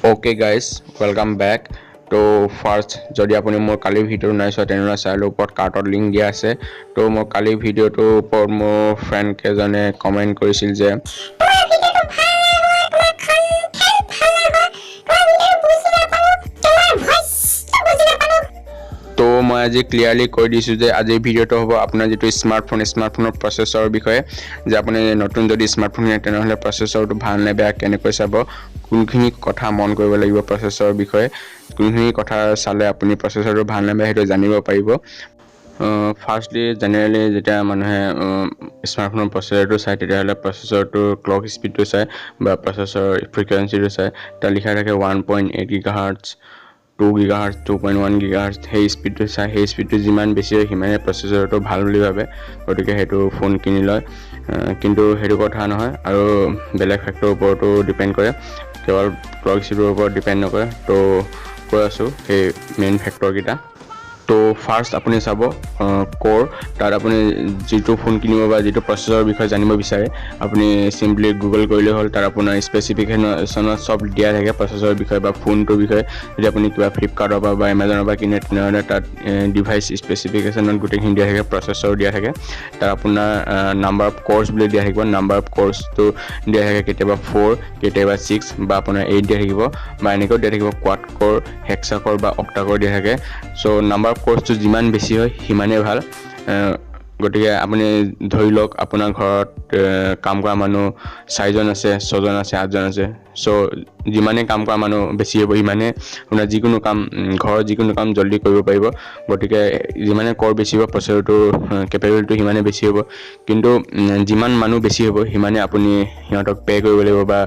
Okay guys, welcome back. তো first যদি আপুনি মোৰ কালিৰ ভিডিঅ'টো নাই চোৱা, তেনেহ'লে চাই লওক, ওপৰত কাৰ্টত লিংক দিয়া আছে। তো মই কালিৰ ভিডিঅ'টোৰ ওপৰত মোৰ ফ্ৰেণ্ড কেইজনে কমেণ্ট কৰিছিল যে তোমাৰ ভিডিঅ'টো ভাল নাই হোৱা, তোমাৰ কণ্টেণ্ট ভাল নাই হোৱা, তোমাৰ ভিডিঅ'টো বুজি নাপালো, তোমাৰ ভইচটো বুজি নাপালো। তো মই আজি ক্লিয়াৰলি কৈ দিছোঁ যে আজিৰ ভিডিঅ'টো হ'ব আপোনাৰ যিটো স্মাৰ্টফোন, স্মাৰ্টফোনৰ প্ৰচেছৰৰ বিষয়ে, যে আপুনি নতুন যদি স্মাৰ্টফোন কিনে, তেনেহ'লে প্ৰচেছৰটো ভাল নে বেয়া কেনেকৈ চাব, কোনখিনি কথা মন কৰিব লাগিব প্ৰচেছৰৰ বিষয়ে, কোনখিনি কথা চালে আপুনি প্ৰচেছৰটো ভাল নে বেয়া সেইটো জানিব পাৰিব। ফাৰ্ষ্টলি, জেনেৰেলি যেতিয়া মানুহে স্মাৰ্টফোনৰ প্ৰচেছৰটো চায়, তেতিয়াহ'লে প্ৰচেছৰটোৰ ক্লক স্পীডটো চায় বা প্ৰচেছৰ ফ্ৰিকুৱেঞ্চিটো চায়। তাত লিখা থাকে 1.8 gigahertz, 2 gigahertz, 2.1 gigahertz। সেই স্পীডটো চাই, সেই স্পীডটো যিমান বেছি হয়, সিমানেই প্ৰচেছৰটো ভাল বুলি ভাবে। গতিকে সেইটো ফোন কিনি লয়। কিন্তু সেইটো কথা নহয় আৰু বেলেগ ফেক্টৰৰ ওপৰতো ডিপেণ্ড কৰে, কেৱল ক্লক স্পীডৰ ওপৰত ডিপেণ্ড নকৰে। তো কৈ আছোঁ সেই মেইন ফেক্টৰকেইটা। তো ফাৰ্ষ্ট আপুনি চাব ক'ৰ। তাত আপুনি যিটো ফোন কিনিব বা যিটো প্ৰচেছৰৰ বিষয়ে জানিব বিচাৰে, আপুনি চিম্পলি গুগল কৰিলেই হ'ল। তাত আপোনাৰ স্পেচিফিকেশ্যনত চব দিয়া থাকে প্ৰচেছৰৰ বিষয়ে বা ফোনটোৰ বিষয়ে। যদি আপুনি কিবা ফ্লিপকাৰ্টৰ পৰা বা এমাজনৰ পৰা কিনে, তেনেহ'লে তাত ডিভাইচ স্পেচিফিকেশ্যনত গোটেইখিনি দিয়া থাকে, প্ৰচেছৰ দিয়া থাকে। তাত আপোনাৰ নাম্বাৰ অফ ক'ৰ্ছ বুলি দিয়া থাকিব। নাম্বাৰ অফ ক'ৰ্ছটো দিয়া থাকে, কেতিয়াবা ফ'ৰ, কেতিয়াবা ছিক্স বা আপোনাৰ এইট দিয়া থাকিব বা এনেকৈও দিয়া থাকিব, কোৱাড ক'ৰ, হেক্সা ক'ৰ বা অক্টা ক'ৰ দিয়া থাকে। চ' নাম্বাৰ অফ ক'ৰ্ছটো যিমান বেছি হয়, সিমানেই ভাল। গতিকে আপুনি ধৰি লওক আপোনাৰ ঘৰত কাম কৰা মানুহ চাৰিজন আছে, ছজন আছে, আঠজন আছে। চ' যিমানেই কাম কৰা মানুহ বেছি হ'ব, সিমানে আপোনাৰ যিকোনো কাম, ঘৰৰ যিকোনো কাম জল্দি কৰিব পাৰিব। গতিকে যিমানে ক'ৰ বেছি হ'ব, প্ৰচেছৰটোৰ কেপেবিলিটি সিমানেই বেছি হ'ব। কিন্তু যিমান মানুহ বেছি হ'ব, সিমানে আপুনি সিহঁতক পে' কৰিব লাগিব বা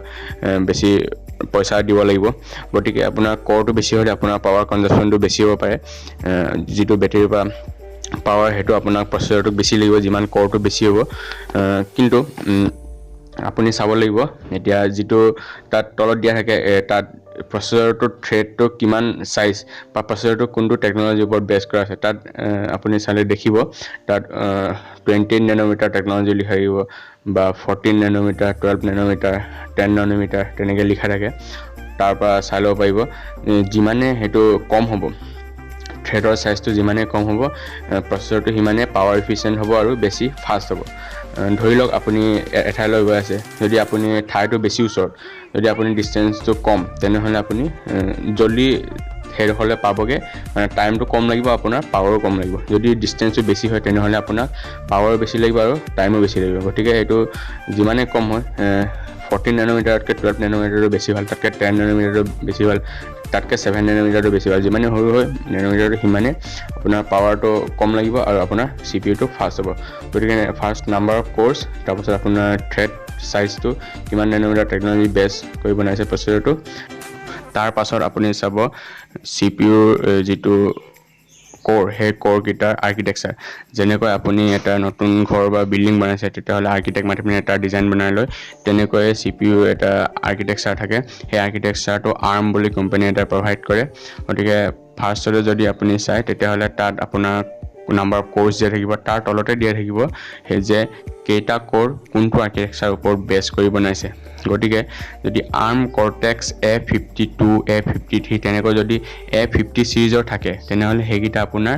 বেছি পইচা দিব লাগিব। গতিকে আপোনাৰ ক'ৰটো বেছি হ'লে আপোনাৰ পাৱাৰ কনজাপশ্যনটো বেছি হ'ব পাৰে। যিটো বেটেৰীৰ পৰা পাৱাৰ, সেইটো আপোনাক প্ৰচেছৰটোক বেছি লাগিব, যিমান ক'ৰটো বেছি হ'ব। কিন্তু আপুনি চাব লাগিব এতিয়া যিটো তাত তলত দিয়া থাকে, তাত প্ৰচেছৰটোৰ থ্ৰেডটো কিমান চাইজ বা প্ৰচেছৰটো কোনটো টেকন'লজিৰ ওপৰত বেছ কৰা আছে। তাত আপুনি চালে দেখিব, তাত 28 নেন'মিটাৰ টেকন'লজি লিখা থাকিব বা 14 nanometer, 12 nanometer, 10 nanometer তেনেকৈ লিখা থাকে। তাৰ পৰা চাই ল'ব পাৰিব। যিমানে সেইটো কম হ'ব, থ্ৰেডৰ চাইজটো যিমানেই কম হ'ব, প্ৰচেছৰটো সিমানেই পাৱাৰ ইফিচিয়েণ্ট হ'ব আৰু বেছি ফাষ্ট হ'ব। ধৰি লওক আপুনি এঠাইলৈ গৈ আছে। যদি আপুনি ঠাইটো বেছি ওচৰত, যদি আপুনি ডিষ্টেঞ্চটো কম, তেনেহ'লে আপুনি জল্দি সেইডোখৰলৈ পাবগৈ, মানে টাইমটো কম লাগিব, আপোনাৰ পাৱাৰো কম লাগিব। যদি ডিষ্টেঞ্চটো বেছি হয়, তেনেহ'লে আপোনাক পাৱাৰো বেছি লাগিব আৰু টাইমো বেছি লাগিব। গতিকে এইটো যিমানেই কম হয়, 14 নেন'মিটাৰতকৈ 12 নেন'মিটাৰটো বেছি ভাল, তাতকৈ 10 নেন'মিটাৰটো বেছি ভাল, তাতকৈ 7 নেন'মিটাৰটো বেছি ভাল। যিমানেই সৰু হয় নেন'মিটাৰটো, সিমানেই আপোনাৰ পাৱাৰটো কম লাগিব আৰু আপোনাৰ চিপিইউটো ফাষ্ট হ'ব। গতিকে ফাৰ্ষ্ট নাম্বাৰ অফ ক'ৰ্ছ, তাৰপাছত আপোনাৰ থ্ৰেড চাইজটো, কিমান নেন'মিটাৰ টেকন'লজি বেছ কৰি বনাইছে প্ৰচেছৰটো। তাৰ পাছত আপুনি চাব চিপিইউৰ যিটো ক'ৰ, সেই ক'ৰকেইটাৰ আৰ্কিটেকচাৰ। যেনেকৈ আপুনি এটা নতুন ঘৰ বা বিল্ডিং বনাইছে, তেতিয়াহ'লে আৰ্কিটেক্ট মাতি পিনে এটা ডিজাইন বনাই লয়, তেনেকৈয়ে চিপিইউ এটা আৰ্কিটেকচাৰ থাকে। সেই আৰ্কিটেকচাৰটো আৰ্ম বুলি কোম্পানী এটাই প্ৰভাইড কৰে। গতিকে ফাৰ্ষ্টতে যদি আপুনি চায়, তেতিয়াহ'লে তাত আপোনাৰ নাম্বাৰ অফ ক'ৰ্ছ দিয়া থাকিব। তাৰ তলতে দিয়া থাকিব সেই যে কেইটা ক'ৰ কোনটো আৰ্কিটেকচাৰৰ ওপৰত বেছ কৰি বনাইছে। গতিকে যদি আৰ্ম কৰ্টেক্স A52, A53 তেনেকৈ যদি এ 50 চিৰিজৰ থাকে, তেনেহ'লে সেইকেইটা আপোনাৰ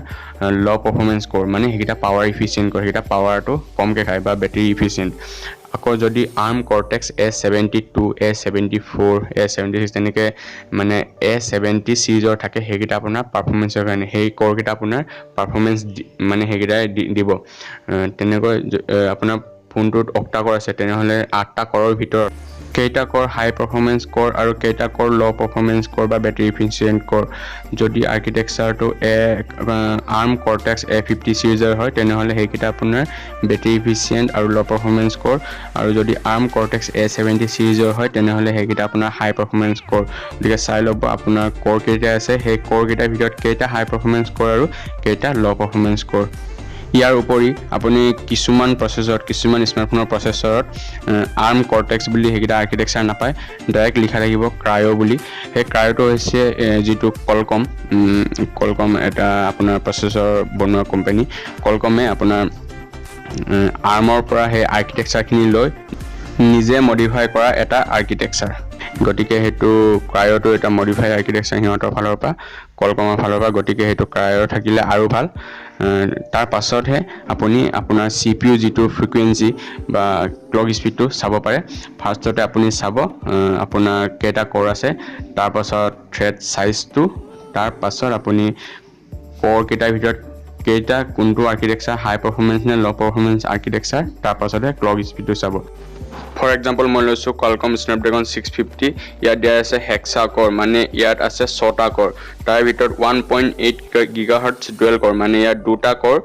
ল' পাৰফৰ্মেঞ্চ ক'ৰ, মানে সেইকেইটা পাৱাৰ ইফিচিয়েণ্ট কৰে, সেইকেইটা পাৱাৰটো কমকৈ খায় বা বেটেৰী ইফিচিয়েণ্ট। আকৌ যদি arm cortex A72, A74, A76 তেনেকৈ মানে এ 70 চিৰিজৰ থাকে, সেইকেইটা আপোনাৰ পাৰফৰ্মেঞ্চৰ কাৰণে, সেই ক'ৰকেইটা আপোনাৰ পাৰফৰ্মেঞ্চ মানে সেইকেইটাই দিব। তেনেকৈ আপোনাৰ ফোনটোত অক্টা ক'ৰ আছে, তেনেহ'লে আঠটা ক'ৰৰ ভিতৰত কেইটা ক'ৰ হাই পাৰফৰ্মেঞ্চ ক'ৰ আৰু কেইটা ক'ৰ ল' পাৰফৰ্মেঞ্চ ক'ৰ বা বেটেৰী ইফিচিয়েণ্ট ক'ৰ। যদি আৰ্কিটেকচাৰটো আৰ্ম কৰ্টেক্স এ 50 চিৰিজৰ হয়, তেনেহ'লে সেইকেইটা আপোনাৰ বেটেৰী ইফিচিয়েণ্ট আৰু ল' পাৰফৰ্মেঞ্চ ক'ৰ আৰু যদি আৰ্ম কৰ্টেক্স এ 70 চিৰিজৰ হয়, তেনেহ'লে সেইকেইটা আপোনাৰ হাই পাৰফৰ্মেঞ্চ ক'ৰ। গতিকে চাই ল'ব আপোনাৰ ক'ৰ কেইটা আছে, সেই ক'ৰকেইটাৰ ভিতৰত কেইটা হাই পাৰফৰ্মেঞ্চ ক'ৰ আৰু কেইটা ল' পাৰফৰ্মেঞ্চ ক'ৰ। ইয়াৰ উপৰি আপুনি কিছুমান প্ৰচেছৰত, কিছুমান স্মাৰ্টফোনৰ প্ৰচেছৰত আৰ্ম কৰ্টেক্স বুলি সেইকেইটা আৰ্কিটেকচাৰ নাপায়, ডাইৰেক্ট লিখা থাকিব ক্ৰায়' বুলি। সেই ক্ৰায়'টো হৈছে যিটো কলকম, কলকম এটা আপোনাৰ প্ৰচেছৰ বনোৱা কোম্পানী। কলকমে আপোনাৰ আৰ্মৰ পৰা সেই আৰ্কিটেকচাৰখিনি লৈ নিজে মডিফাই কৰা এটা আৰ্কিটেকচাৰ। গতিকে সেইটো ক্ৰায়'টো এটা মডিফাইড আৰ্কিটেকচাৰ সিহঁতৰ ফালৰ পৰা, কোৱালকমৰ ফালৰ পৰা। গতিকে সেইটো ক্ৰায়' থাকিলে আৰু ভাল। তাৰ পাছতহে আপুনি আপোনাৰ চিপিইউ যিটো ফ্ৰিকুৱেঞ্চি বা ক্লক স্পীডটো চাব পাৰে। ফাৰ্ষ্টতে আপুনি চাব আপোনাৰ কেইটা ক'ৰ আছে, তাৰপাছত থ্ৰেড চাইজটো, তাৰপাছত আপুনি ক'ৰকেইটাৰ ভিতৰত কেইটা, কোনটো আৰ্কিটেকচাৰ হাই পাৰফৰ্মেঞ্চ নে ল' পাৰফৰ্মেঞ্চ আৰ্কিটেকচাৰ, তাৰপাছতহে ক্লক স্পীডটো চাব। ফৰ এক্সাম্পল, মই লৈছোঁ কোৱালকম স্নেপড্ৰেগন 650। ইয়াত দিয়া আছে হেক্সা ক'ৰ, মানে ইয়াত আছে ছটা ক'ৰ। তাৰ ভিতৰত 1.8 gigahertz dual core, মানে ইয়াত দুটা ক'ৰ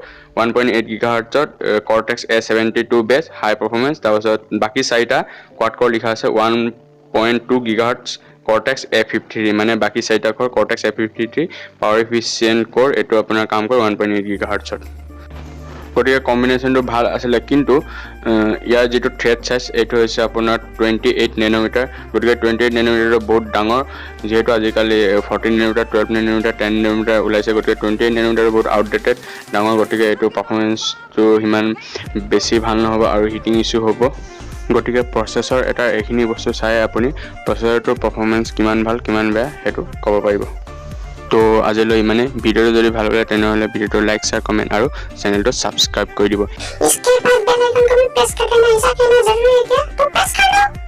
1.8 giga হাৰ্টছত, Cortex A72 base, high performance। তাৰপাছত বাকী চাৰিটা কোৱাড ক'ৰ লিখা আছে, 1.2 gigahertz Cortex A53, মানে বাকী চাৰিটা core Cortex A53 power efficient core। এইটো আপোনাৰ কাম কৰে 1.8 গিগা হাৰ্টছত। গতিকে কম্বিনেশ্যনটো ভাল আছিলে, কিন্তু ইয়াৰ যিটো থ্ৰেড চাইজ, এইটো হৈছে আপোনাৰ 28 নেন'মিটাৰ। গতিকে 28 নেন'মিটাৰটো বহুত ডাঙৰ, যিহেতু আজিকালি 14 nanometer, 12 nanometer, 10 nanometer ওলাইছে। গতিকে 28 নেন'মিটাৰ বহুত আউটডেটেড, ডাঙৰ। গতিকে এইটো পাৰফৰ্মেঞ্চটো সিমান বেছি ভাল নহ'ব আৰু হিটিং ইছ্যু হ'ব। গতিকে প্ৰচেছৰ এটাৰ এইখিনি বস্তু চাই আপুনি প্ৰচেছৰটোৰ পাৰফৰ্মেঞ্চ কিমান ভাল, কিমান বেয়া, সেইটো ক'ব পাৰিব। তো আজিলৈ ইমানেই। ভিডিঅ'টো যদি ভাল লাগে, তেনেহ'লে ভিডিঅ'টো লাইক, শ্বেয়াৰ, কমেণ্ট আৰু চেনেলটো ছাবস্ক্ৰাইব কৰি দিব। इसके बाद बेल आइकन को भी प्रेस कर देना। ऐसा कहना जरूरी है क्या? तो प्रेस कर दो।